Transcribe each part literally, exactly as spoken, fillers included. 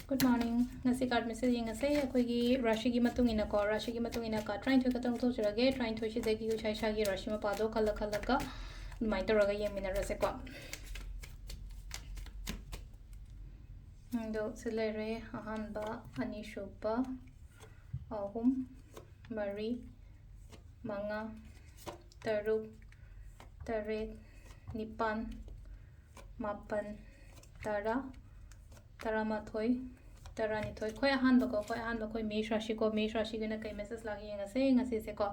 Good morning. ꯉꯁꯤ card message ꯌꯦꯡꯉꯁꯦ꯫ ꯑꯩꯈꯣꯏꯒꯤ ꯔꯥꯁꯤꯒꯤ ꯃꯇꯨꯡ ꯏꯟꯅꯀꯣ, ꯔꯥꯁꯤꯒꯤ ꯃꯇꯨꯡ ꯏꯟꯅ card ꯇꯔꯥꯅꯤꯊꯣꯏ ꯈꯛꯇꯪ ꯂꯧꯊꯣꯛꯆꯔꯒꯦ꯫ ꯇꯔꯥꯅꯤꯊꯣꯏꯁꯤꯗꯒꯤ ꯏꯁꯥ ꯏꯁꯥꯒꯤ ꯔꯥꯁꯤ ꯃꯄꯥꯗꯣ ꯈꯜꯂ ꯈꯜꯂꯒ ꯑꯗꯨꯃꯥꯏꯅ ꯇꯧꯔꯒ ꯌꯦꯡꯃꯤꯟꯅꯔꯁꯦꯀꯣ꯫ ꯑꯗꯣ ꯁꯤ ꯂꯩꯔꯦ꯫ ꯑꯍꯥꯟꯕ, ꯑꯅꯤꯁꯨꯕ, ꯑꯍꯨꯝ, ꯃꯔꯤ, ꯃꯉꯥ, ꯇꯔꯨꯛ, ꯇꯔꯦꯠ, ꯅꯤꯄꯥꯟ, ꯃꯥꯄꯟ, ꯇꯔꯥ, ꯇꯔꯥꯃꯥꯊꯣꯏ, ꯇꯔꯥꯅꯤꯊꯣꯏ꯫ ꯈ꯭ꯋꯥꯏ ꯑꯍꯥꯟꯕꯀꯣ, ꯈ꯭ꯋꯥꯏ ꯑꯍꯥꯟꯕ ꯑꯩꯈꯣꯏ ꯃꯦꯁ ꯔꯥꯁꯤꯀꯣ, ꯃꯦꯁ ꯔꯥꯁꯤꯒꯤ ꯑꯣꯏꯅ ꯀꯩ message ꯂꯥꯛꯀꯦ ꯌꯦꯡꯉꯁꯦ ꯉꯁꯤꯁꯦꯀꯣ꯫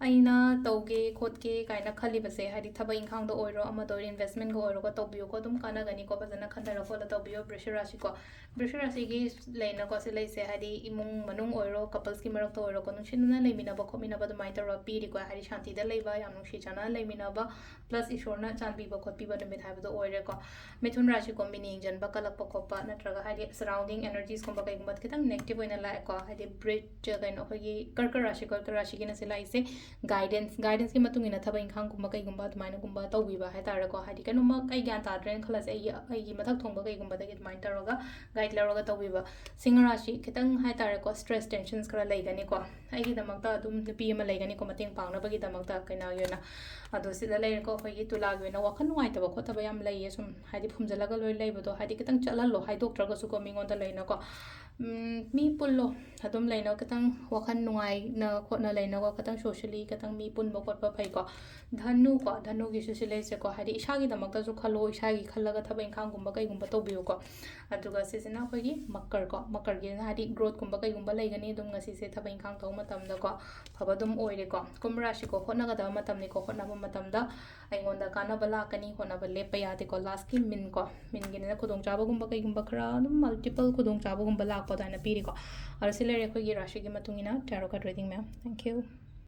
ꯑꯩꯅ ꯇꯧꯒꯦ ꯈꯣꯠꯀꯦ ꯀꯥꯏꯅ ꯈꯜꯂꯤꯕꯁꯦ, ꯍꯥꯏꯗꯤ ꯊꯕꯛ ꯏꯪꯈꯥꯡꯗ ꯑꯣꯏꯔꯣ, ꯑꯃꯗ ꯑꯣꯏꯔꯣ, investment ꯀ ꯑꯣꯏꯔꯣꯀꯣ, ꯇꯧꯕꯤꯌꯨꯀꯣ, ꯑꯗꯨꯝ ꯀꯥꯟꯅꯒꯅꯤꯀꯣ, ꯐꯖꯅ ꯈꯟꯊꯔ ꯈꯣꯠꯂ ꯇꯧꯕꯤꯌꯣ ꯕ꯭ꯔꯤꯁ ꯔꯥꯁꯤꯀꯣ꯫ ꯕ꯭ꯔꯤꯁ ꯔꯥꯁꯤꯒꯤ ꯂꯩꯅꯀꯣ, ꯁꯤ ꯂꯩꯁꯦ, ꯍꯥꯏꯗꯤ ꯏꯃꯨꯡ ꯃꯅꯨꯡ ꯑꯣꯏꯔꯣ, couples ꯀꯤ ꯃꯔꯛꯇ ꯑꯣꯏꯔꯣꯀꯣ, ꯅꯨꯡꯁꯤꯅꯅ ꯂꯩꯃꯤꯟꯅꯕ ꯈꯣꯠꯃꯤꯟꯅꯕ ꯑꯗꯨꯃꯥꯏꯅ ꯇꯧꯔꯒ ꯄꯤꯔꯤꯀꯣ, ꯍꯥꯏꯗꯤ ꯁꯥꯟꯇꯤꯗ ꯂꯩꯕ, ꯌꯥꯝ ꯅꯨꯡꯁꯤ ꯆꯥꯟꯅꯅ ꯂꯩꯃꯤꯟꯅꯕ, plus ꯏꯁꯣꯔꯅ ꯆꯥꯟꯕꯤꯕ ꯈꯣꯠꯄꯤꯕ ꯅꯨꯃꯤꯠ ꯍꯥꯏꯕꯗꯣ ꯑꯣꯏꯔꯦꯀꯣ꯫ ꯃꯤꯊꯨꯟ ꯔꯥꯁꯤꯀꯣ, ꯃꯤꯠꯅ ꯌꯦꯡꯁꯤꯟꯕ ꯀꯜꯂꯛꯄ ꯈꯣꯠꯄ, ꯅꯠꯇ꯭ꯔꯒ ꯍꯥꯏꯗꯤ surrounding energies ꯀꯨꯝꯕ ꯀꯩꯒꯨꯝꯕ ꯈꯤꯇꯪ negative ꯑꯣꯏꯅ ꯂꯥꯛꯑꯦꯀꯣ, ꯍꯥꯏꯗꯤ ꯕ꯭ꯔꯤꯠ, ꯀꯩꯅꯣ, ꯑꯩꯈꯣꯏꯒꯤ ꯀꯔꯀ ꯔꯥꯁꯤ, ꯀꯔꯀ ꯔꯥꯁꯤꯒꯤꯅ ꯁꯤ ꯂꯥꯛꯏꯁꯦ guidance, guidance ꯀꯤ ꯃꯇꯨꯡ ꯏꯟꯅ ꯊꯕꯛ ꯏꯪꯈꯥꯡꯒꯨꯝꯕ ꯀꯩꯒꯨꯝꯕ ꯑꯗꯨꯃꯥꯏꯅꯒꯨꯝꯕ ꯇꯧꯕꯤꯕ ꯍꯥꯏꯇꯥꯔꯦꯀꯣ꯫ ꯍꯥꯏꯗꯤ ꯀꯩꯅꯣꯝꯃ ꯑꯩ ꯒ꯭ꯌꯥꯟ ꯇꯥꯗ꯭ꯔꯦꯅ ꯈꯜꯂꯁꯦ, ꯑꯩꯒꯤ, ꯑꯩꯒꯤ ꯃꯊꯛ ꯊꯣꯡꯕ ꯀꯩꯒꯨꯝꯕꯗꯒꯤ ꯑꯗꯨꯃꯥꯏꯅ ꯇꯧꯔꯒ guide ꯂꯧꯔꯒ ꯇꯧꯕꯤꯕ꯫ ꯁꯤꯡꯍ ꯔꯥꯁꯤ ꯈꯤꯇꯪ ꯍꯥꯏꯇꯥꯔꯦꯀꯣ, stress, tensions ꯈꯔ ꯂꯩꯒꯅꯤꯀꯣ꯫ ꯑꯩꯒꯤꯗꯃꯛꯇ ꯑꯗꯨꯝ ꯅꯨꯄꯤ ꯑꯃ ꯂꯩꯒꯅꯤꯀꯣ, ꯃꯇꯦꯡ ꯄꯥꯡꯅꯕꯒꯤꯗꯃꯛꯇ ꯀꯩꯅꯥꯒꯤ ꯑꯣꯏꯅ꯫ ꯑꯗꯣ ꯁꯤꯗ ꯂꯩꯔꯦꯀꯣ, ꯑꯩꯈꯣꯏꯒꯤ ꯇꯨꯂꯥꯒꯤ ꯑꯣꯏꯅ ꯋꯥꯈꯜ ꯅꯨꯡꯉꯥꯏꯇꯕ ꯈꯣꯠꯇꯕ ꯌꯥꯝ ꯂꯩꯌꯦ, ꯁꯨꯝ ꯍꯥꯏꯗꯤ ꯐꯨꯝꯖꯤꯜꯂꯒ ꯂꯣꯏ ꯂꯩꯕꯗꯣ, ꯍꯥꯏꯗꯤ ꯈꯤꯇꯪ ꯆꯠꯍꯜꯂꯣ, ꯍꯥꯏꯗꯣꯛꯇ꯭ꯔꯒꯁꯨꯀꯣ ꯃꯤꯉꯣꯟꯗ ꯂꯩꯅꯀꯣ꯫ ꯎꯝ, ꯃꯤ ꯄꯨꯜꯂꯣ, ꯑꯗꯨꯝ ꯂꯩꯅ ꯈꯤꯇꯪ ꯋꯥꯈꯜ ꯅꯨꯡꯉꯥꯏꯅ ꯈꯣꯠꯅ ꯂꯩꯅꯀꯣ, ꯈꯤꯇꯪ socially ꯈꯤꯇꯪ ꯃꯤ ꯄꯨꯟꯕ ꯈꯣꯠꯄ ꯐꯩꯀꯣ꯫ ꯙꯅꯨꯀꯣ, ꯙꯅꯨꯒꯤꯁꯨ ꯁꯤ ꯂꯩꯁꯦꯀꯣ, ꯍꯥꯏꯗꯤ ꯏꯁꯥꯒꯤꯗꯃꯛꯇꯁꯨ ꯈꯜꯂꯣ, ꯏꯁꯥꯒꯤ ꯈꯜꯂꯒ ꯊꯕꯛ ꯏꯪꯈꯥꯡꯒꯨꯝꯕ ꯀꯩꯒꯨꯝꯕ ꯇꯧꯕꯤꯌꯨꯀꯣ꯫ ꯑꯗꯨꯒ ꯁꯤꯁꯤꯅ ꯑꯩꯈꯣꯏꯒꯤ ꯃꯀꯔꯀꯣ, ꯃꯀꯔꯒꯤꯁꯤꯅ ꯍꯥꯏꯗꯤ growth ꯀꯨꯝꯕ ꯀꯩꯒꯨꯝꯕ ꯂꯩꯒꯅꯤ ꯑꯗꯨꯝ ꯉꯁꯤꯁꯦ ꯊꯕꯛ ꯏꯪꯈꯥꯡ ꯇꯧꯕ ꯃꯇꯝꯗꯀꯣ, ꯐꯕ ꯑꯗꯨꯝ ꯑꯣꯏꯔꯦꯀꯣ꯫ ꯀꯨꯝꯚ ꯔꯥꯁꯤꯀꯣ, ꯍꯣꯠꯅꯒꯗꯕ ꯃꯇꯝꯅꯤꯀꯣ, ꯍꯣꯠꯅꯕ ꯃꯇꯝꯗ ꯑꯩꯉꯣꯟꯗ ꯀꯥꯟꯅꯕ ꯂꯥꯛꯀꯅꯤ, ꯍꯣꯠꯅꯕ ꯂꯦꯞꯄ ꯌꯥꯗꯦꯀꯣ꯫ Last ꯀꯤ ꯃꯤꯟꯀꯣ, ꯃꯤꯟꯒꯤꯅꯤꯅ ꯈꯨꯗꯣꯡꯆꯥꯕꯒꯨꯝꯕ ꯀꯩꯒꯨꯝꯕ ꯈꯔ ꯑꯗꯨꯝ multiple ꯈꯨꯗꯣꯡꯆꯥꯕꯒꯨꯝꯕ ꯂꯥꯛꯄ ꯑꯗꯨꯃꯥꯏꯅ ꯄꯤꯔꯤꯀꯣ꯫ ꯑꯗꯣ ꯁꯤ ꯂꯩꯔꯦ ꯑꯩꯈꯣꯏꯒꯤ ꯔꯥꯁꯤꯒꯤ ꯃꯇꯨꯡ ꯏꯟꯅ tarot card reading, ma'am. Thank you.